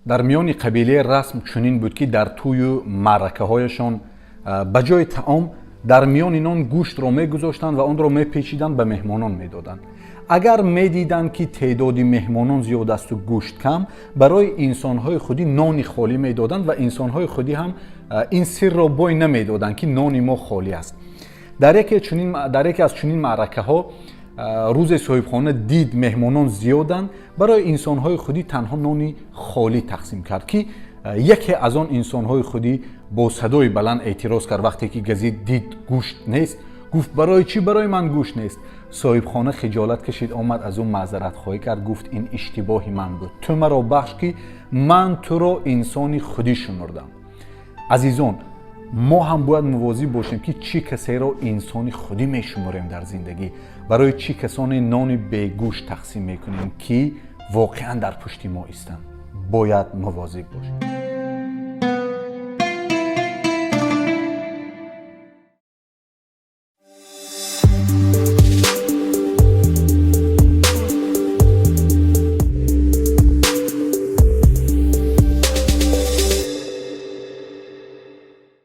Дар миёни қабилаи расм чунин буд, ки дар тӯю маъракаҳояшон ба ҷои таом дар миёни нон гӯштро мегузоштанд ва онро мепечиданд, ба меҳмонон медоданд. Агар медиданд, ки теъдоди меҳмонон зиёд асту гӯшт кам, барои инсонҳои худӣ нони холӣ медоданд ва инсонҳои худӣ ҳам ин сирро бой намедоданд, ки нони мо холӣ аст. Дар яке аз чунин маъракаҳо рӯзе соҳибхона дид, меҳмонон зиёданд, барои инсонҳои худӣ танҳо нони холӣ тақсим кард, ки яке аз он инсонҳои худӣ бо садои баланд эътироз кард. Вақте ки газид, дид, гӯшт нест, гуфт: «Барои чӣ барои ман гӯшт нест?» Соҳибхона хиҷолат кашид, омад, аз ӯ маъзаратхоҳӣ кард, гуфт: «Ин иштибоҳи ман буд, ту маро бахш, ки ман туро инсони худӣ шумурдам». Азизон, мо ҳам бояд мувозиб бошем, ки чӣ касеро инсони худӣ мешуморем дар зиндагӣ, барои чӣ касоне нони бегӯшт тақсим мекунем, ки воқеан дар пушти мо истанд. Бояд мувозиб бошем.